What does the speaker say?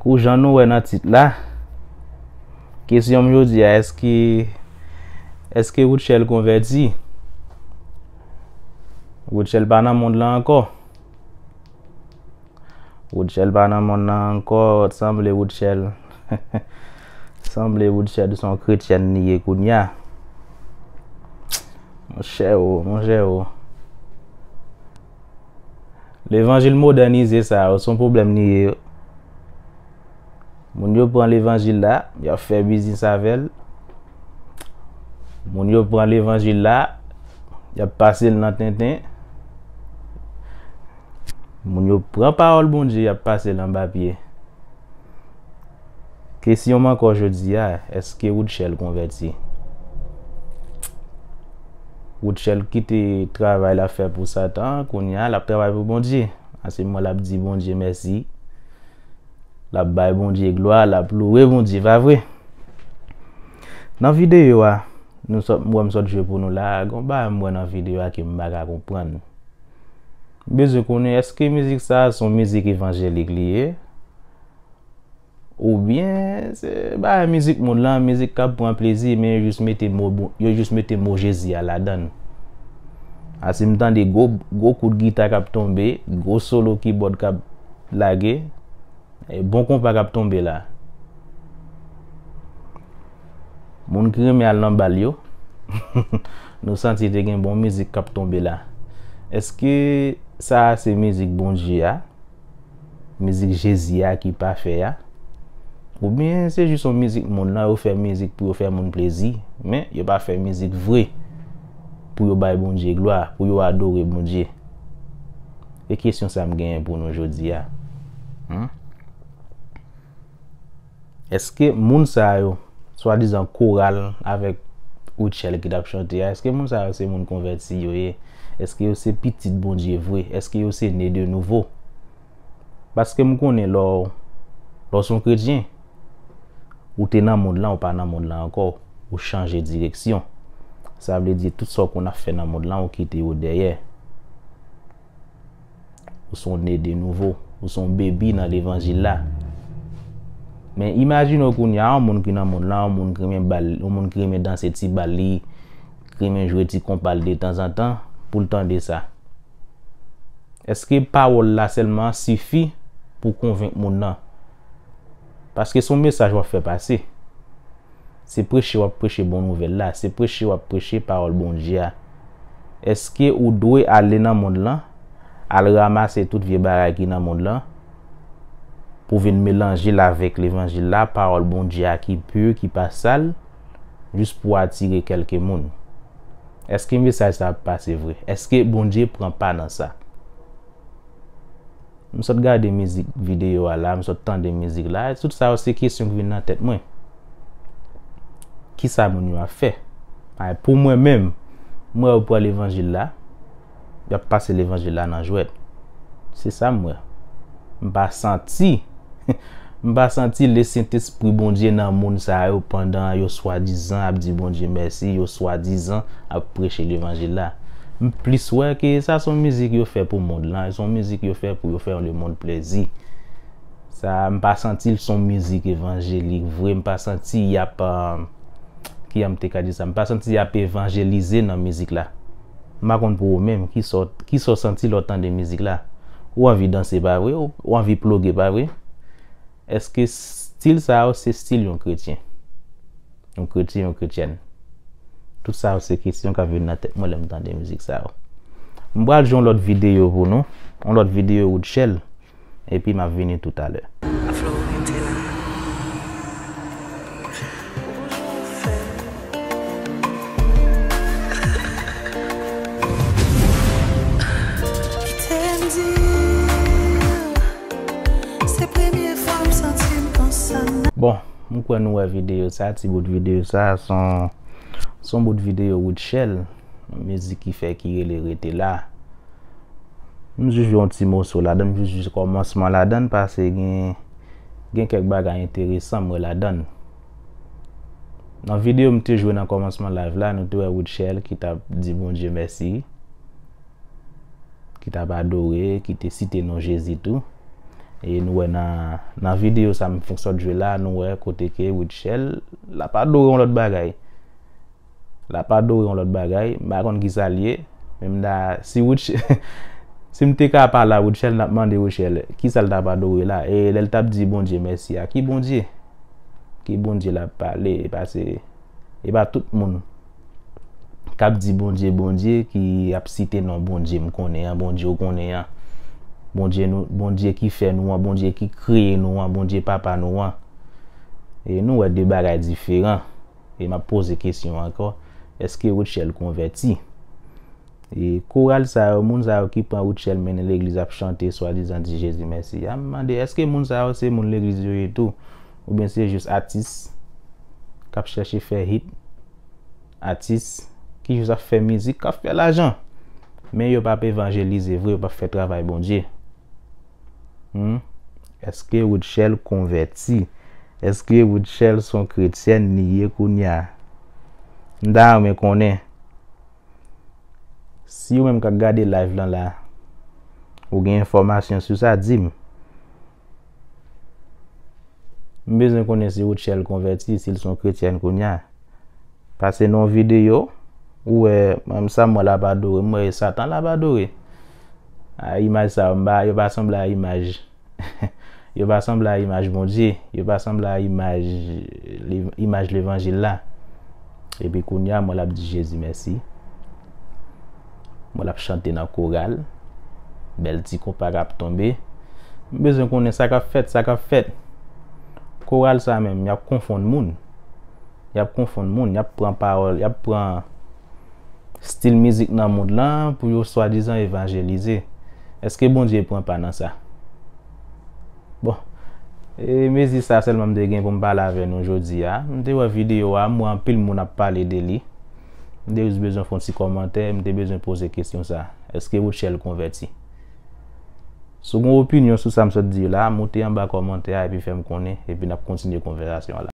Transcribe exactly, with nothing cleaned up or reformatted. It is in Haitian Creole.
Kou jan nou wè nan tit la, kesyon m jodi a, èske, èske Rutshelle konvèti? Rutshelle pa nan mond lan ankò. Rutshelle pa nan mond lan ankò, sanble Rutshelle. Sanble Rutshelle se yon kretyèn li ye kounye a. Monchè o, monchè o. Levanjil modènize sa yo, se yon pwoblèm li ye. Moun yo pran levanjil la, y ap fè biznis avè l. Moun yo pran levanjil la, y ap pase l nan tenten. Moun yo pran pawòl Bondye, y ap pase l anba pye. Kesyon m ankò jodi a, èske Rutshelle konvèti? Rutshelle kite travay l ap fè pou Satan, kounye a l ap travay pou Bondye. Ase mwen l ap di Bondye mèsi. L ap bay Bondye glwa, l ap louwe Bondye, pa vre? Nan videyo a, nou sot, m wè m sot jwe pou nou la, gon bagay m wè nan videyo a ke m pa ka konprann. M bezwen konnen èske mizik sa a se yon mizik evanjelik li ye? Oubyen se bagay mizik moun lan, mizik k ap pran plezi, men yo jis mete mo, yo jis mete mo Jezi a ladan l. Ase m tande gwo, gwo kout gita k ap tonbe, gwo solo kibòd k ap lage, e bon konpa k ap tonbe la. Moun ki renmen al nan bal yo, nou santi te gen bon mizik k ap tonbe la. Èske sa a se mizik Bondye a? Mizik Jezi a ki pafè a? Oubyen se jis yon mizik moun nan, yo fè mizik pou yo fè moun plezi, men yo pa fè mizik vre pou yo bay Bondye glwa, pou yo adore Bondye? E kesyon sa m genyen pou nou jodi a. Hmm? Èske moun sa yo, swadizan koral avèk Rutshelle ki t ap chante a, èske moun sa yo se moun konvèti yo ye? Èske yo se pitit Bondye vre? Èske yo se ne de nouvo? Paske m konnen lè w, lè w se yon kretyen, ou te nan mond lan, ou pa nan mond lan ankò, ou chanje direksyon. Sa vle di tout sa w konn ap fè nan mond lan, ou kite yo dèyè. Ou se yon ne de nouvo, ou se yon bebi nan levanjil la. Men imajine w kounye a, yon moun ki nan mond lan, yon moun ki renmen bal, yon moun ki renmen danse ti bal li, ki renmen jwe ti konpa l detanzantan, pou l tande sa. Èske pawòl la sèlman sifi pou konvenk moun nan? Paske se yon mesaj w ap fè pase. Se preche w ap preche bon nouvèl la, se preche w ap preche pawòl Bondye a. Èske ou dwe ale nan mond lan, al ranmase tout vye bagay ki nan mond lan, pou vin melanje l avèk levanjil la, pawòl Bondye a ki pi, ki pa sal, jis pou atire kèlke moun? Èske mesaj sa ap pase vre? Èske Bondye pran pa nan sa? M sot gade mizik videyo a la, m sot tande mizik la, tout sa yo se kesyon ki vin nan tèt mwen. Kisa moun yo ap fè? Ay, pou mwen menm, m wè yo pran levanjil la, y ap pase levanjil la nan jwèt. Se sa m wè. M pa santi, m pa santi Lesentespri Bondye nan moun sa yo pandan yo swadizan ap di Bondye mèsi, yo swadizan ap preche levanjil la. M plis wè ke sa se yon mizik yo fè pou mond lan, se yon mizik yo fè pou yo fè lemonn plezi. Sa, m pa santi l se yon mizik evanjelik vre, m pa santi y ap, euh, kijan m te ka di sa, m pa santi y ap evanjelize nan mizik la. M pa konn pou ou menm, kisa w, kisa w santi lè w tande mizik la? Ou anvi danse, pa vre? Ou, ou anvi ploge, pa vre? Èske stil sa yo se stil yon kretyen? Yon kretyen, yon kretyèn? Tout sa yo se kesyon k ap vin nan tèt mwen lè m tande mizik sa yo. M pral jwe yon lòt videyo pou nou, yon lòt videyo Rutshelle, epi m ap vini toutalè. Kite m di w, se premye fwa m santi m konsa. Bon, m kwè nou wè videyo sa, ti bout videyo sa, se yon, se yon bout videyo Rutshelle, yon mizik ki fè ki rele Rete La. M jis jwe yon ti moso ladan, m jis jwe kòmansman ladan, paske gen, gen kèk bagay enteresan m wè ladan. Nan videyo m te jwe nan kòmansman live la, nou te wè Rutshelle ki t ap di Bondye mèsi, ki t ap adore, ki te site non Jezi tou. E nou wè nan, nan videyo sa m fenk sot jwe la, nou wè kote ke Rutshelle l ap adore yon lòt bagay. L ap adore yon lòt bagay, m pa konn kisa l ye, men m ta, si Rutshelle, si m te ka pale a Rutshelle, m t ap mande Rutshelle, kisa l t ap adore la? E lè l t ap di Bondye mèsi a, ki Bondye? Ki Bondye l ap pale? E pa se, e pa tout moun k ap di Bondye, Bondye, ki ap site non Bondye m konnen an, Bondye w konnen an. Bondye nou, Bondye ki fè nou an, Bondye ki kreye nou an, Bondye papa nou an. E nou wè de bagay diferan. E m ap poze kesyon ankò, èske Rutshelle konvèti? E koral sa yo, moun sa yo ki pran Rutshelle mennen legliz ap chante swadizan di Jezi mèsi a, m mande, èske moun sa yo se moun legliz yo ye tou? Oubyen se jis atis k ap chèche fè hit? Atis ki jis ap fè mizik, k ap fè lajan, men yo p ap evanjelize vre, yo p ap fè travay Bondye. Hmm? Èske Rutshelle konvèti? Èske Rutshelle se yon kretyèn li ye kounye a? M ta renmen konnen. Si ou menm k ap gade live lan la, ou gen enfòmasyon sou sa, di m. M bezwen konnen si Rutshelle konvèti, si l se yon kretyèn kounye a. Pase nan yon videyo, ou wè, m sa m wè l ap adore, m wè e Satan l ap adore. A, imaj sa yo, m pa, yo pa sanble a imaj. Yo pa sanble a imaj Bondye, yo pa sanble a imaj, imaj levanjil la. Epi kounye a, m wè l ap di Jezi mèsi. M wè l ap chante nan koral. Bèl ti konpa k ap tonbe. M bezwen konnen sa k ap fèt, sa k ap fèt. Koral sa menm, y ap konfonn moun. Y ap konfonn moun, y ap pran pawòl, y ap pran stil mizik nan mond lan pou yo swadizan evanjelize. Èske Bondye pran pa nan sa? Bon, e mezi sa sèlman m te gen pou m pale avè nou jodi a. M te wè videyo a, m wè anpil moun ap pale de li. M te jis bezwen fè yon ti kòmantè, m te bezwen poze kesyon sa. Èske Rutshelle konvèti? Si w gen opinyon sou sa m sot di la, moute anba kòmantè a epi fè m konnen, epi n ap kontinye konvèsasyon an la.